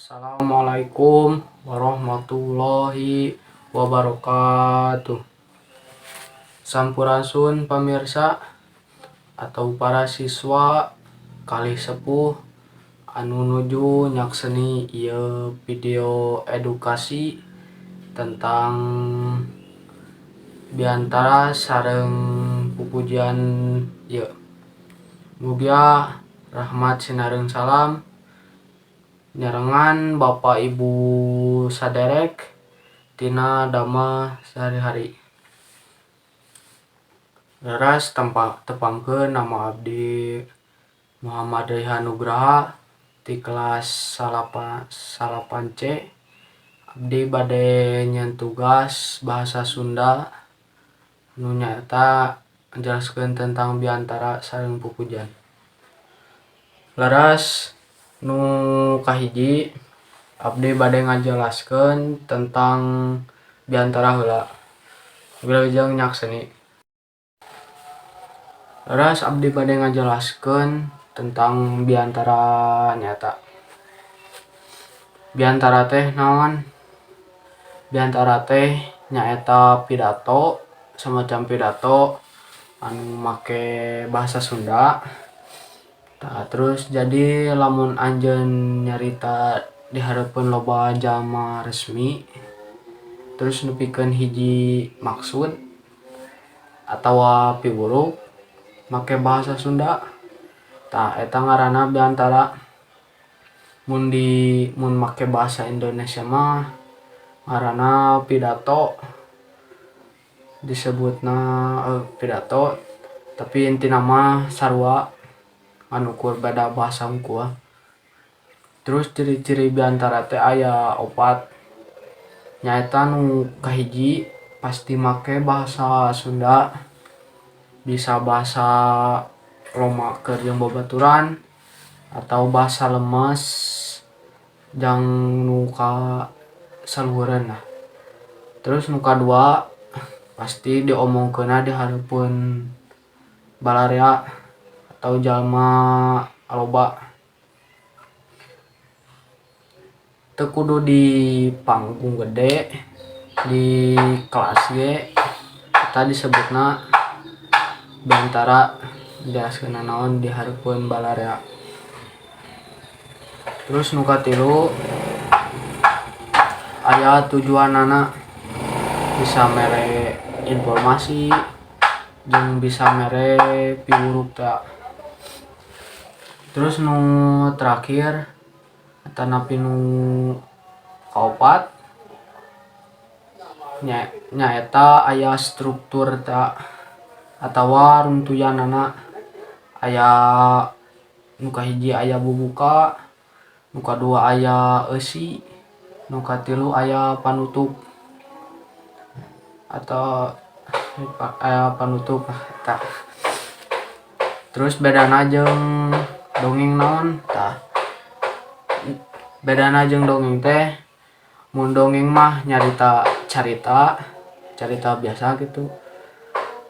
Assalamualaikum warahmatullahi wabarakatuh. Sampurasun pamirsa atau para siswa kalih sepuh anu nuju nyakseni ieu video edukasi tentang biantara sareng pupujian ieu. Mugia rahmat sinareng salam nyarengan Bapak Ibu saderek tina damel sehari-hari. Leres tepangkeun nama abdi Muhammad Raihan Nugraha ti kelas salapan C. Abdi bade nyieun tugas bahasa Sunda nu nyaeta ngajelaskeun tentang biantara sareng pupujian. Leres, nu kahiji abdi bade ngajelaskeun tentang biantara heula. Wilujeng nyakseni. Leres, abdi bade ngajelaskeun tentang biantara nyaeta. Biantara teh naon? Biantara teh nyaeta pidato, semacam pidato anu make bahasa Sunda. Tah, terus jadi lamun anjeun nyarita di hareupeun loba jalma resmi, terus nepikeun hiji maksud atawa piwuruk make bahasa Sunda, tah eta ngaranna biantara. Mun make bahasa Indonesia mah ngaranna pidato, disebutna pidato, tapi intina mah sarua, ngan ukur beda bahasa hungkul. Terus ciri-ciri biantara teh aya opat, nyaeta nu kahiji pasti make bahasa Sunda, bisa bahasa Roma keur jeung babaturan atau bahasa lemes jang nu ka saluhureun lah. Terus nu kadua, pasti diomongkeunna di hareupeun balarea atau jalma loba. Teu kudu di panggung gede, di kelas ge eta disebutna biantara, jelaskeun naon di hareupeun balarea. Terus nu katilu, aya tujuanana, bisa mere informasi jeung bisa mere piwuruk teh. Terus nu terakhir atanapi nu kaopat nyaeta aya struktur teh atawa runtuyanana. Aya nu kahiji aya bubuka, nu kadua aya eusi, nu katilu aya panutup atau aya panutup eta. Terus bedana jeung dongeng naon tah? Bedana jeung dongeng teh, mun dongeng mah nyarita carita carita biasa gitu,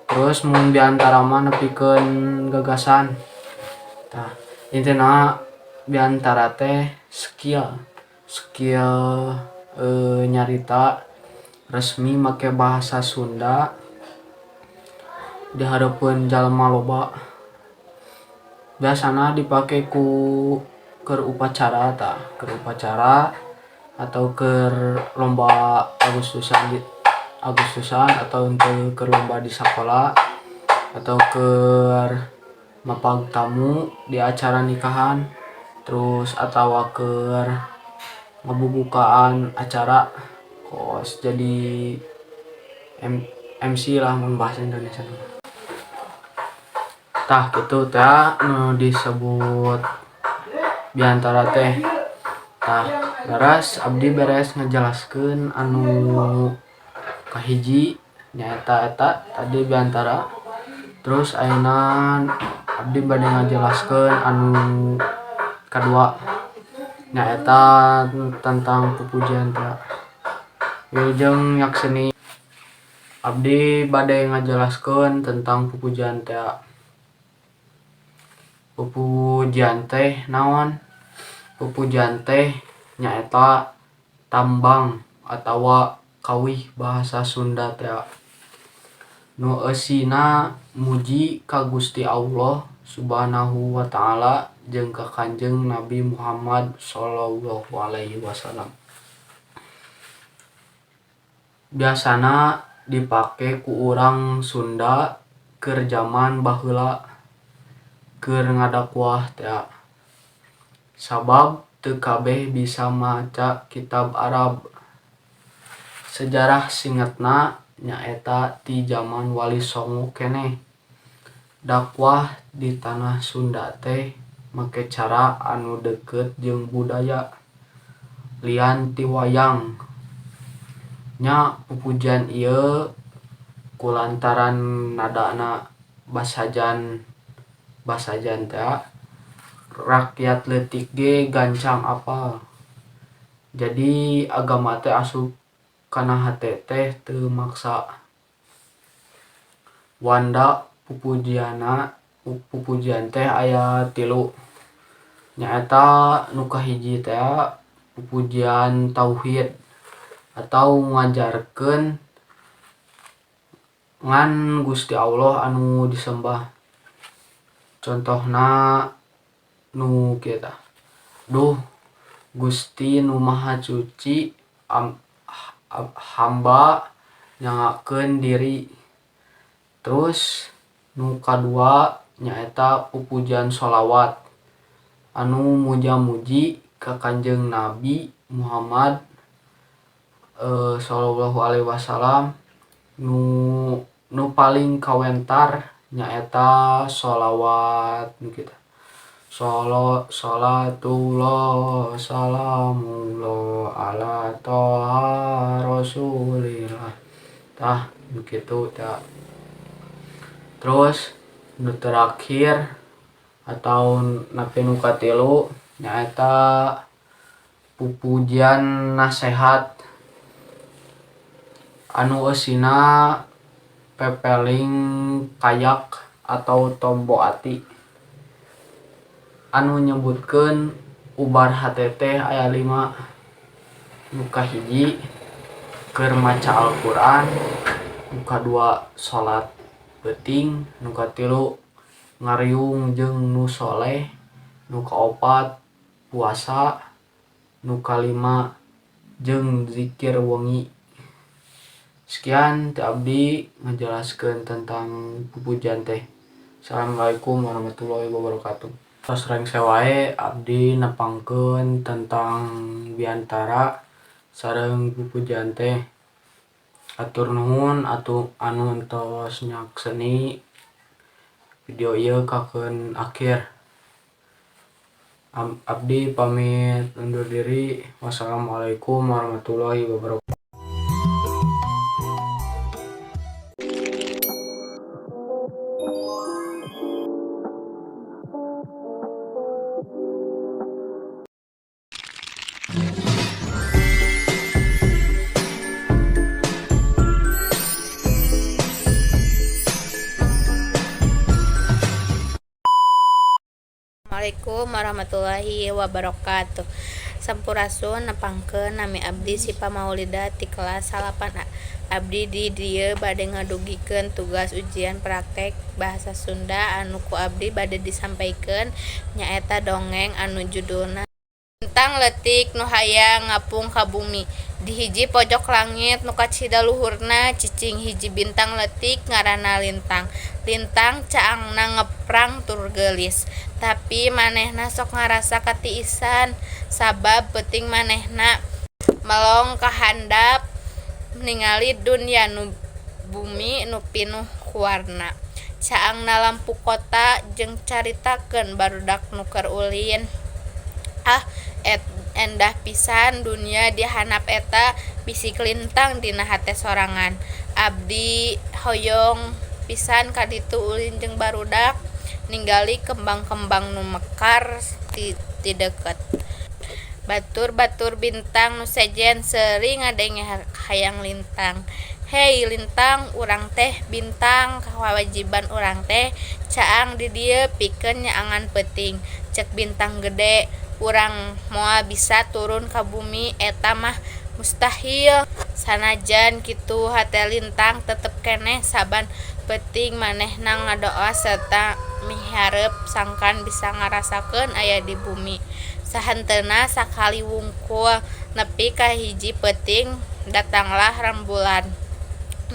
terus mun biantara mah nepikeun gagasan. Tah, intina biantara teh skill skill nyarita resmi make bahasa Sunda di hareupeun jalma loba. Biasana dipake ku keur upacara, tah, keur upacara atau keur lomba Agustusan, di Agustusan, atau untuk keur lomba di sakola atau keur mapag tamu di acara nikahan, terus atawa keur ngabubukaan acara kos jadi MC lah mun bahasa Indonesia. Tah, kitu teh nu disebut biantara teh. Tah, leres, abdi beres ngajelaskeun anu kahiji, nyaeta eta tadi biantara. Terus ayeuna abdi bade ngajelaskeun anu kadua, nyaeta tentang pupujian teh. Wilujeng nyakseni. Abdi bade ngajelaskeun tentang pupujian teh. Pupujian teh naon? Pupujian teh Nyaeta tambang atawa kawih bahasa Sunda tea. Nu eusina muji ka Gusti Alloh Subhanahu wa Ta'ala jeung ka Kanjeng Nabi Muhammad shallallahu alaihi wasallam. Biasana dipake ku urang Sunda keur jaman baheula keur ngadakwah tea. Sabab teu kabeh bisa maca kitab Arab. Sejarah singetna nyaeta ti jaman Wali Songo keneh. Dakwah di tanah Sunda teh make cara anu deukeut jeung budaya, lian ti wayang. Nya pupujian ieu kulantaran nadana basajan basajan tea rakyat leutik ge gancang apal. Jadi agama teh asup kana hate teh teu maksa. Wanda pupujianna pupujian teh aya tilu nyaeta nu kahiji tea pupujian tauhid atau ngajarkeun ngan Gusti Alloh anu disembah. Contohna nu kieu tah, Duh Gusti nu Maha Suci hamba nyangakeun diri. Terus nu kadua nyaeta pupujian sholawat anu muja-muji ka Kanjeng Nabi Muhammad shallallahu alaihi wasallam nu paling kawentar nyaeta sholawat nu kitu sholatullah salamullah ala thaha rasulillah tah nu kitu tah. Terus nu terakhir atau napi nu katilu nyaeta pupujian nasehat anu eusina pepeling kayak atau tombo ati anu nyebutkeun ubar hate teh aya lima. Nu kahiji keur maca Al-Qur'an, nu kadua salat peuting, nu katilu ngariung jeung nu soleh, nu kaopat puasa, nu kalima jeung zikir wengi. Sekian ti abdi ngajelaskeun tentang pupujian teh. Assalamualaikum warahmatullahi wabarakatuh. Tos rengse wae abdi nepangkeun tentang biantara sareng pupujian teh. Hatur nuhun atuh anu entos nyakseni video ieu kakeun akhir. Abdi pamit undur diri. Wassalamualaikum warahmatullahi wabarakatuh. Assalamualaikum warahmatullahi wabarakatuh. Sampurasun, nepangkeun nami abdi Sipa Maulida ti kelas 8 A. Abdi di dieu bade ngadugikeun tugas ujian praktek bahasa Sunda anu ku abdi bade disampaikeun nyaeta dongeng anu judulna Bintang Leutik Nu Hayang Ngapung Ka Bumi. Di hiji pojok langit nu kacida luhurna cicing hiji bintang leutik ngaranna Lintang. Lintang caangna ngeprang tur geulis. Tapi manehna sok ngarasa katiisan sabab peuting manehna melong ka handap ningali dunya bumi nu pinuh ku warna. Caangna lampu kota jeung caritakeun barudak nu keur ulin. Ah, endah pisan dunya di handap eta, bisik Lintang dina hate sorangan. Abdi hoyong pisan ka ditu ulin jeung barudak, ningali kembang-kembang nu mekar ti deukeut. Batur-batur bintang nu sejen seuri ngadenge hayang Lintang. Hei Lintang, urang teh bintang, kawajiban urang teh caang di dieu pikeun nyaangan peuting, cek bintang gede. Urang moal bisa turun ka bumi, eta mah mustahil. Sanajan kitu hate Lintang tetep keneh saban peuting manehna ngadoa sarta miharep sangkan bisa ngarasakeun aya di bumi sahenteuna sakali wungkul. Nepi ka hiji peuting datanglah rembulan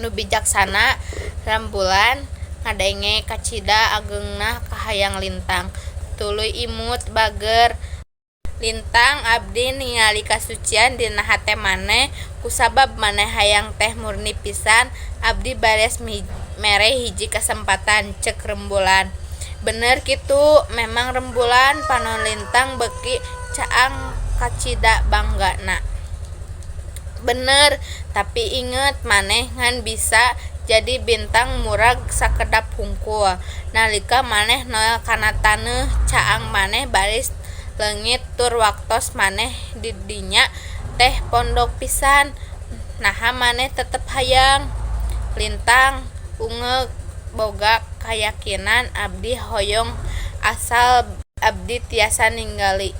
nu bijaksana. Rembulan ngadenge kacida ageungna kahayang Lintang, tuluy imut bager. "Lintang, abdi ningali kasucian dina hate maneh. Kusabab maneh hayang teh murni pisan, abdi bade mere hiji kasempatan," Cek rembulan. "Bener kitu Memang Rembulan?" Panon Lintang beuki caang kacida banggana. "Bener, tapi inget maneh ngan bisa jadi bintang murag sakedap hungkul. Nalika maneh noel kana taneuh, caang maneh baris leungit tur waktos maneh di dinya teh pondok pisan. Naha maneh tetep hayang?" Lintang unggeuk, "Boga kayakinan abdi hoyong asal abdi tiasa ningali."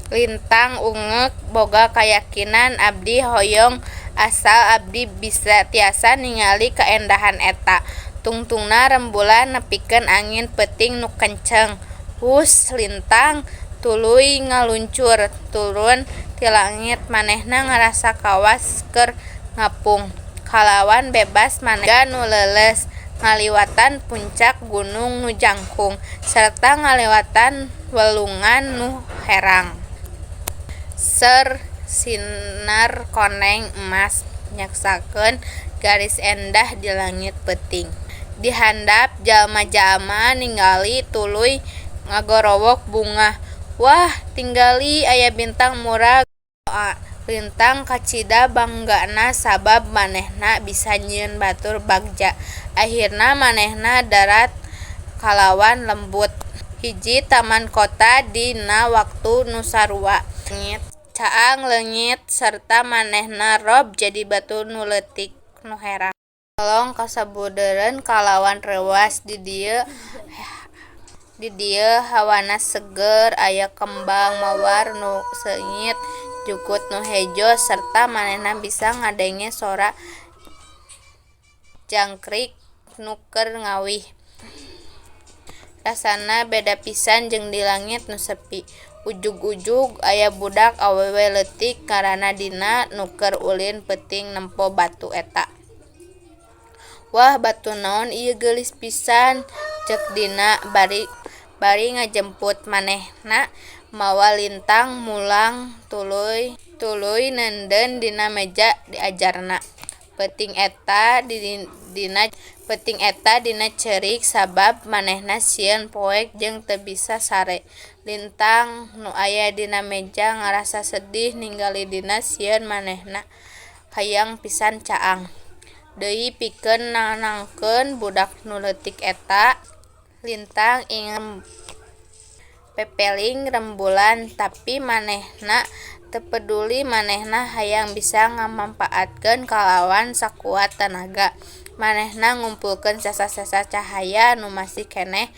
Lintang unggeuk, "Boga kayakinan abdi hoyong asal abdi bisa tiasa ningali kaendahan eta." Tungtungna rembulan nepikeun angin peuting nu kenceng. Huss. Lintang tuluy ngaluncur turun ti langit, manehna ngarasa kawas keur ngapung. Kalawan bebas manehna nu leuleus, ngaliwatan puncak gunung nu jangkung, sarta ngaliwatan walungan nu herang. Seur sinar koneng emas nyaksakeun garis endah di langit peuting. Di handap jalma-jalma ningali tuluy ngagorowok bungah. "Wah, tingali aya bintang murag!" Lintang kacida banggana sabab manehna bisa nyieun batur bagja. Ahirna manehna darat kalawan lembut. Hiji taman kota dina waktu nu sarua. Caang leungit sarta manehna rob jadi batu nu leutik nu herang. Melong kasabudeureun kalawan reuwas. Di dieu hawana seger, aya kembang mawar nu seungit, jukut nu hejo sarta manehna bisa ngadenge sora jangkrik nu keur ngawih. Rasana beda pisan jeung di langit nu sepi. Ujug-ujug aya budak awewe leutik ngaranna Dina nu keur ulin peuting nempo batu eta. "Wah, batu naon ieu geulis pisan," Cek Dina bari ngajemput. Manehna mawa Lintang mulang tuluy neundeun dina meja diajarna. Peuting eta Dina ceurik sabab manehna sieun poek jeung teu bisa sare. Lintang nu aya dina meja ngarasa sedih ningali Dina sieun, manehna hayang pisan caang deui pikeun nenangkeun budak nu leutik eta. Lintang inget pepeling rembulan tapi manehna teu peduli, manehna hayang bisa ngamampaatkeun kalawan sakuat tanaga. Manehna ngumpulkeun sesa-sesa cahaya nu masih keneh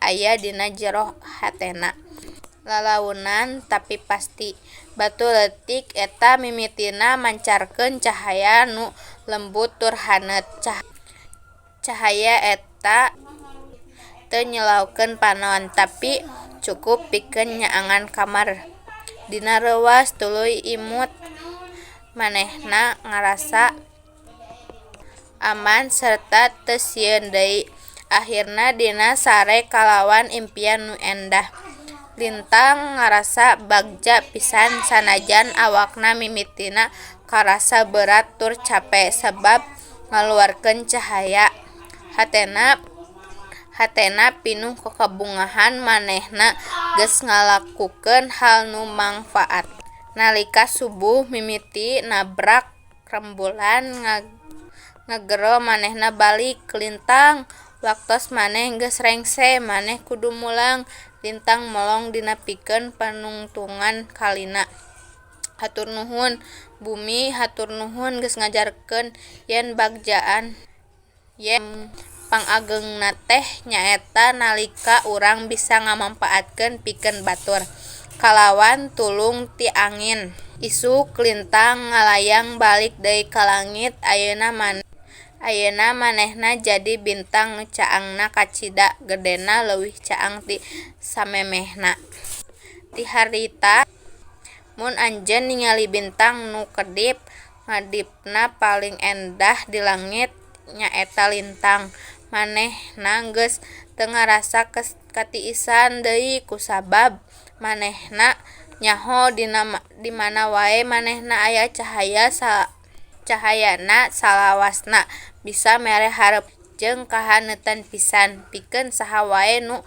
aya dina jero hatena. Lalaunan tapi pasti, batu leutik eta mimitina mancarkeun cahaya nu lembut tur haneut. Cahaya eta teu nyilaukeun panon, tapi cukup pikeun nyaangan kamar. Dina reuwas tuluy imut, manehna ngarasa aman sarta teu sieun deui. Ahirna Dina sare kalawan impian nu endah. Lintang ngarasa bagja pisan sanajan awakna mimitina karasa beurat tur cape sabab ngaluarkeun cahaya. Hatena pinuh ku kabungahan manehna geus ngalakukeun hal nu mangfaat. Nalika subuh mimiti nabrak, rembulan ngagero manehna balik. "Lintang, waktos maneh geus rengse, maneh kudu mulang." Lintang melong Dina pikeun panungtungan kalina. "Hatur nuhun bumi, hatur nuhun geus ngajarkeun yen Pangageungna teh nyaeta nalika urang bisa ngamangpaatkeun pikeun batur, kalawan tulung ti angin. Isuk lintang ngalayang balik deui ka langit ayeuna manehna jadi bintang nu caangna kacida gedena leuwih caang ti samemehna. Ti harita mun anjeun ningali bintang nu kedip ngadipna paling endah di langit nyaeta lintang. Manehna geus teu ngarasa katiisan deui kusabab manehna nyaho dimana wae manehna aya cahayana salawasna bisa mere harepan jeung kahaneutan pisan pikeun saha wae nu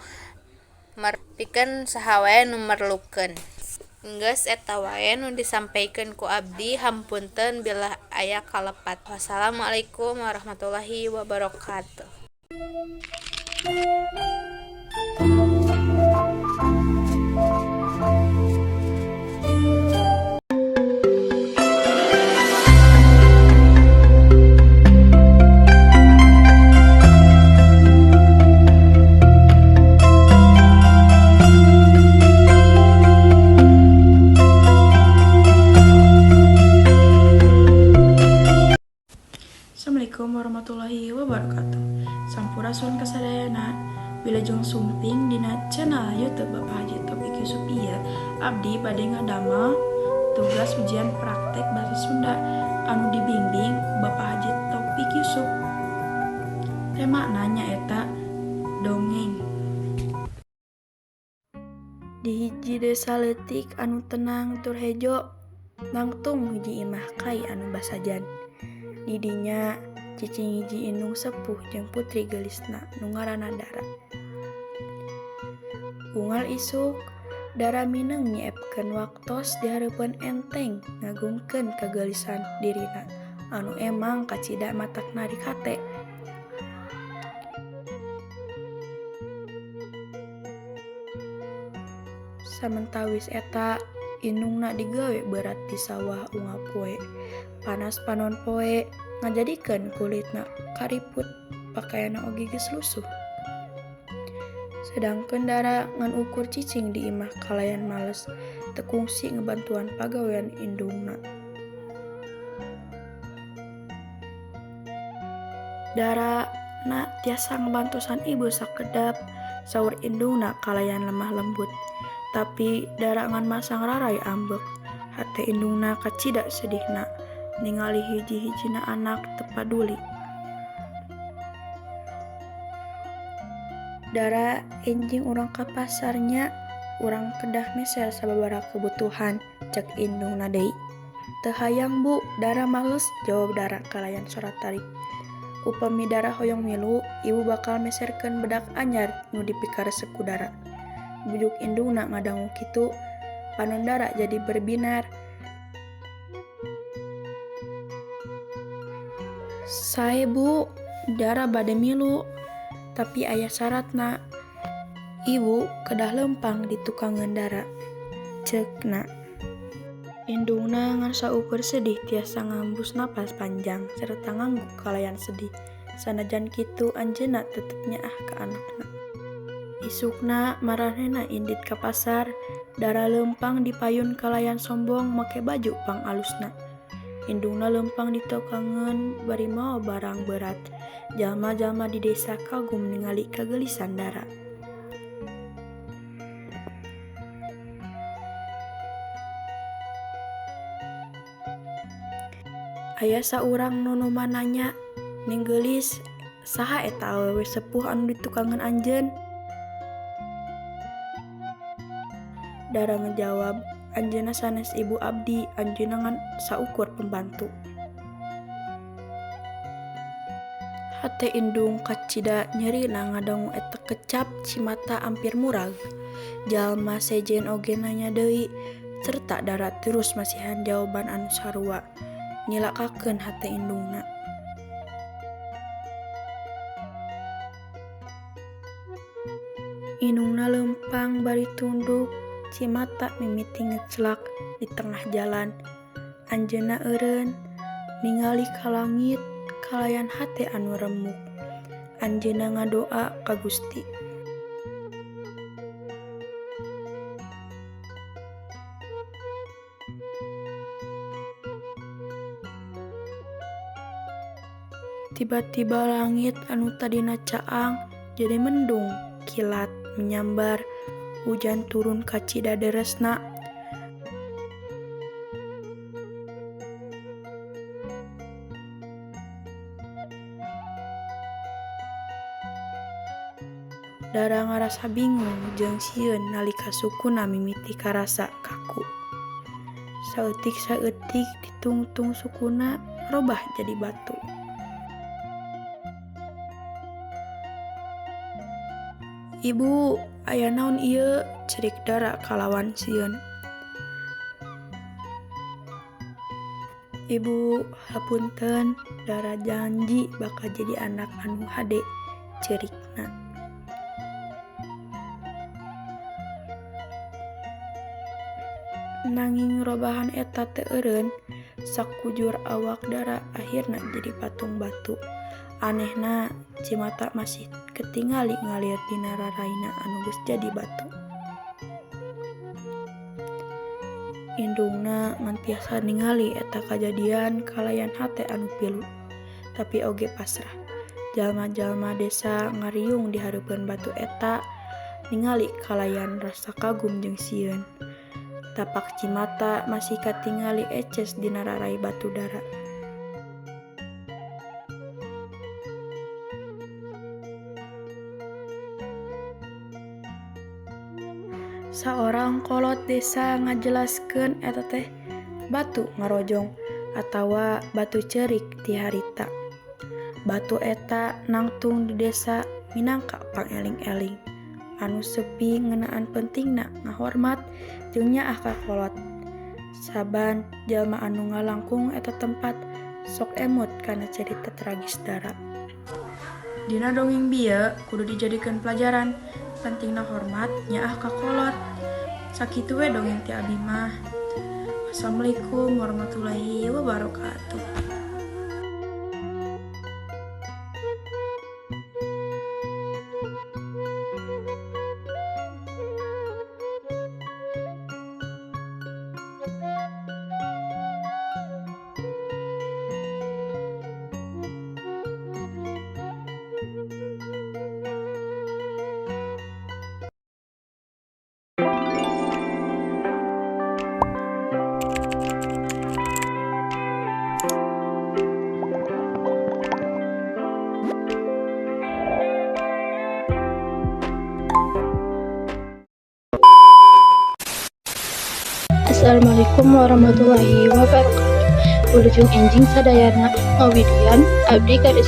merlukeun. Geus eta wae nu disampeuikeun ku abdi hapunten bilih aya kalepatan. Wassalamualaikum warahmatullahi wabarakatuh. Assalamualaikum warahmatullahi wabarakatuh. Sampurasun kasadayana. Wilujeng sumping dina channel YouTube Bapak Haji Taufik Yusuf ieu. Abdi bade ngadamel tugas ujian praktek bahasa Sunda anu dibimbing ku Bapak Haji Taufik Yusuf. Temana nyaeta dongeng. Di hiji desa leutik anu tenang tur hejo, nangtung hiji imah kai anu basajan. Di dinya cicing hiji indung sepuh jeung putri geulisna nu ngaranna Dara. Unggal isuk, Dara mineng nyiepkeun waktos di hareupeun enteng ngagumkeun kageulisan dirina anu emang kacida matak narik hate. Samentawis eta, indungna digawe beurat di sawah unggal poe. Panas panon poe ngajadikeun kulitna kariput, pakaeanna oge geus lusuh. Sedangkeun Dara ngan ukur cicing di imah kalayan males teu kungsi ngabantuan pagawean indungna. Dara, "Na, tiasa ngabantosan ibu sakedap," saur indungna kalayan lemah lembut. Tapi Dara ngan masang raray ambek. Hate indungna kacida sedihna ningali hiji-hijina anak teu paduli. "Dara, enjing urang ka pasar nya, urang kedah meser sababaraha kebutuhan," cek indungna deui. "Teu hayang, Bu, Dara males," jawab Dara kalayan sora tarik. "Upami Dara hoyong milu, ibu bakal meserkeun bedak anyar nu dipikaresep ku Dara," bujuk indungna. Ngadangu kitu, panon Dara jadi berbinar. "Sae, Bu, Dara bade milu, tapi aya saratna. Ibu kedah leumpang di tukangeun Dara," ceukna. Indungna ngan saukur sedih tiasa ngahembus napas panjang sarta ngangguk kalayan sedih. Sanajan kitu anjeunna tetep nyaah ka anakna. Isukna maranehna indit ka pasar, Dara leumpang di payun kalayan sombong make baju pangalusna. Indungna leumpang di tukangeun bari mawa barang beurat. Jalma-jalma di desa kagum ningali kageulisan Dara. Aya saurang nonoman nanya, "Ning geulis, saha eta awewe sepuh anu di tukangeun anjeun?" Dara ngajawab, "Anjeunna sanes ibu abdi, anjeunna ngan saukur pembantu." Hate indung kacida nyerina ngadangu eta kecap, cimata ampir murag. Jalma sejen oge nanya deui, serta Dara terus masihan jawaban anu sarua, nyilakakeun hate indungna. Indungna leumpang bari tunduk, cimata mimiti ngeclak di tengah jalan. Anjeunna eureun, ningali ka langit kalayan hate anu remuk. Anjeunna ngadoa ka Gusti. Tiba-tiba langit anu tadina caang jadi mendung, kilat menyambar, hujan turun kacida deresna. Dara ngarasa bingung jeung sieun nalika sukuna mimiti karasa kaku. Saeutik-saeutik ditungtung sukuna robah jadi batu. Ibu, aya naon ieu? Cerik Dara kalawan sieun. Ibu, hapunten, Dara janji bakal jadi anak anu hade, cerikna. Nanging robahan eta teu eureun, sakujur awak Dara akhirna jadi patung batu. Anehna, cimata masih ketingali ngalir dina raraina anu geus jadi batu. Indungna ngan tiasa ningali eta kajadian kalayan hate anu pilu, tapi oge pasrah. Jalma-jalma desa ngariung di hareupeun batu eta, ningali kalayan rasa kagum jeung sieun. Tapak cimata masih katingali eces dina rarai batu Dara. Saorang kolot desa ngajelaskeun eta teh batu ngarojong atawa batu ceurik ti harita. Batu eta nangtung di desa minangka pangeling-eling anu sepi ngeunaan pentingna ngahormat jeung nyaah ka kolot. Saban jalma anu ngalangkung eta tempat sok emut kana carita tragis Dara. Dina dongeng bieu kudu dijadikeun pelajaran pentingna hormat nyaah ka kolot. Sakitu we dongeng ti abi mah. Wassalamualaikum warahmatullahi wabarakatuh. Assalamualaikum warahmatullahi wabarakatuh. Wilujeng enjing sadayana ngawidian abdi gadis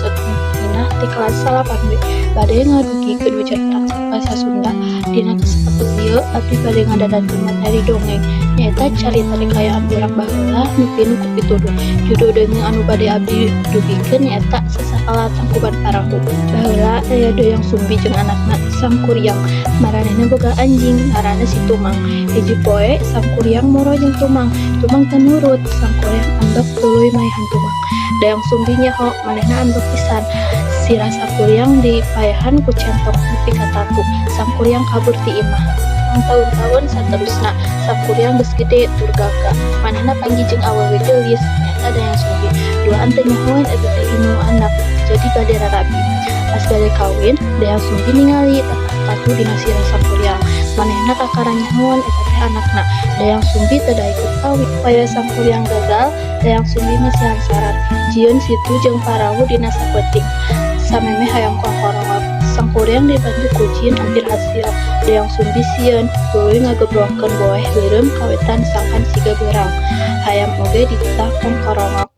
Minah ti kelas 8 B bade ngadugikeun ujian praktik bahasa Sunda. Dina kesempatan ieu abdi bade ngadandankeun materi dongeng nyaeta carita kekayaan urang baheula nu pinuh ku pituduh. Judul dongeng anu bade abdi dugikeun nyaeta Sasakala Tangkuban Parahu. Baheula aya Dayang Sumbi jeung anakna Sangkuriang. Maranehna boga anjing ngaranna si Tumang. Hiji poe Sangkuriang moro jeung Tumang. Tumang teu nurut, Sangkuriang ambek tuluy maehan Tumang. Dayang Sumbi nyaho manehna ambek pisan. Sirah Sangkuriang dipaehan ku centok nepi ka tatu. Sangkuriang kabur ti imah. Mangtaun-taun saterusna Sangkuriang geus gede tur gagah. Manehna panggih jeung awewe geulis nyaeta Dayang Sumbi. Duaan teu nyahoeun eta teh indung anak, jadi bade rarabi. Pas bade kawin, Dayang Sumbi ningali tapak tatu dina sirah Sangkuriang. Manehna kakara nyahoeun eta teh anakna. Dayang Sumbi teu daek kawin. Wayah Sangkuriang gagal, Dayang Sumbi masihan sarat. Jieun situ jeung parahu dina sapeuting. Samemeh hayang kakorongok. Sangkuriang dibantu ku jin ampir hasil. Dayang Sumbi sieun, tuluy ngagebrongkeun boeh beureum kawetan sangkan siga beurang. Hayam oge dititah kongkorongok.